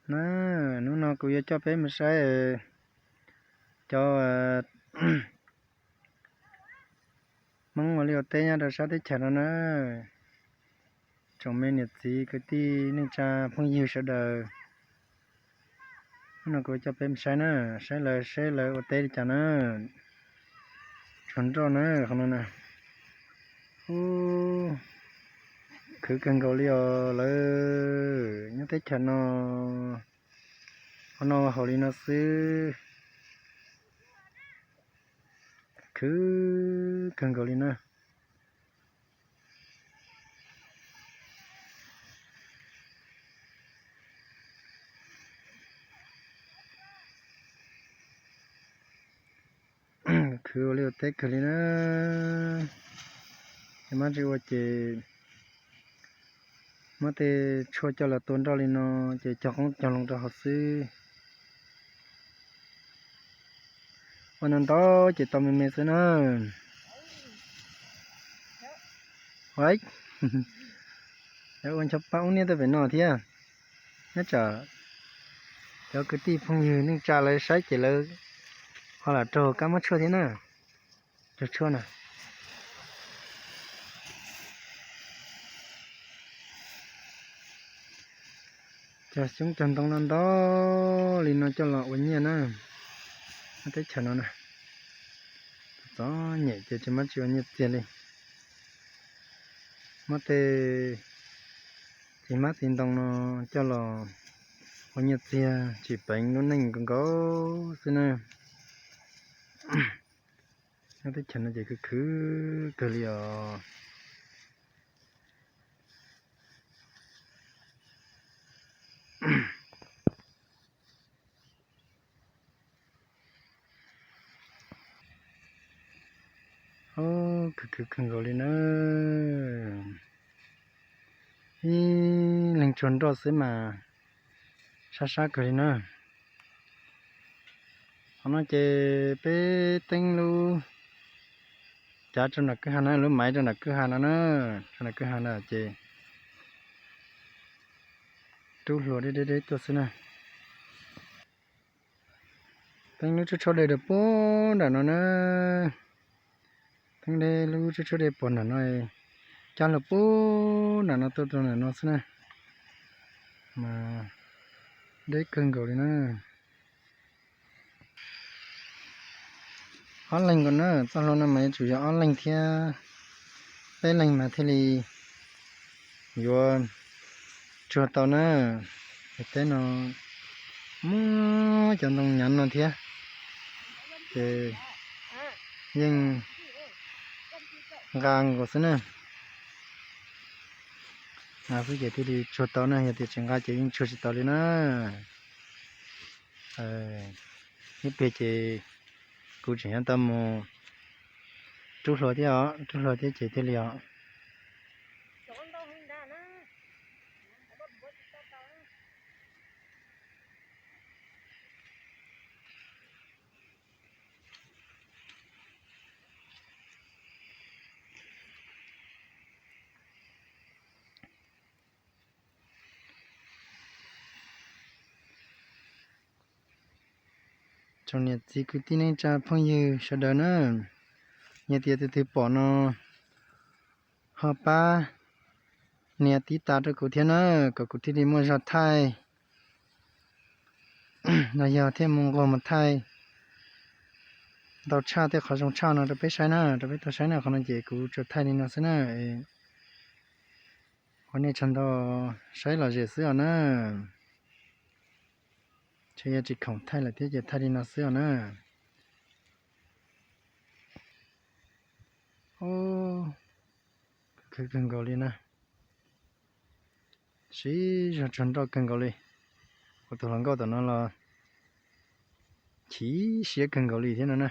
Na, hnub no kuv yuav coj peb mus saib cov Hmoob ua liaj ua teb nyob rau sab teb chaws no na. Tsoom me niam txiv kwv tij neej tsa phooj ywg sawv daws, hnub no kuv coj peb mus saib na, saib lawv seb lawv ua teb li cas na. Tshuav nroj na, qhov no na. Ub, khwv kawg nkaus li os. Lawv nyob teb chaws no, qhov no haus li no xwb. Khwv kawg nkaus li na. Khwv ua liaj ua teb kawg li na. Ces muab tsis ua ces muab tej tshuaj coj los tua nroj li no, ces cog qoob cog loo rau hauv xwb. Ua no ntau ces tau me me xwb na. Ua ncho pab ub niab tej pem no thiab. Nyob tsam cov kwv tij phooj ywg neej tsa lawv saib ces lawv ho lam raug kab muab tshuaj thiab na. Raug tshuaj na. Cog xyoob cog ntoo no ntau li no coj los ua nyiaj na. Teb chaws no na, txom nyem ces tsis muab tsis ua nyiaj txiag li. Muab tej txiv hmab txiv ntoo no coj los ua nyiaj txiag tsim peev lub neej nkaus nkaus xwb na. Nyob teb chaws no ces khwv khwv kawg li os. Khwv khwv kawg nkaus li na. Ib leeg tsuag nroj xwb mas sab sab kawg li na. Qhov no ces peb teeb lub cav rau nram kwj ha na, lub maiv rau nram kwj ha no na, rau nram kwj ha na ces rub hlua deb deb deb tuaj xwb na. Teeb lub tshuab tshuab dej rau puag nram no na. Teeb dej lub tshuab tshuab dej puag nram no, cab hlua puag nram no tuaj rau nram no xwb na. Mas deb kawg nkaus li na. Ob leeg nkaus na, txoj hlua no mas yuav tsum yog ob leeg thiab peb leeg mas thiaj li yuav tsuag tau na. Teb no muaj cov ntoo nyav no thiab, ces yeej nqa nkaus xwb na. Nqa xwb ces thiaj li tsuag tau na, yog tias tsis nqa ces yeej tsuag tsis tau li na. Ib pliag ces kuv tseem yuav tau mus rub hlua thiab os, rub hlua thiab ces thiaj li os. Tsoom niam txiv kwv tij neej tsa phooj ywg sawv daws na, yog tias tus twg pom no ho pab nias tib tas rau kuv thiab na, kom kuv thiaj li muaj zog thaij. Los yog thiaj mus nquag mus thaij ntau tshaj tej qhov zoo tshaj no rau peb saib na, rau peb tau saib na. Qhov no ces kuv tsuas thaij li no xwb na. Ua nej tsaug ntau, saib lom zem xwb os na. Tsis yog tsis khoom thaij lawm thiab ces thaij li no xwb os na. Khwv kawg nkaus li na. Siv zog tsuag nroj kawg nkaus li. Ua tus hluas nkauj tom no los chim siab kawg nkaus li thiab no na.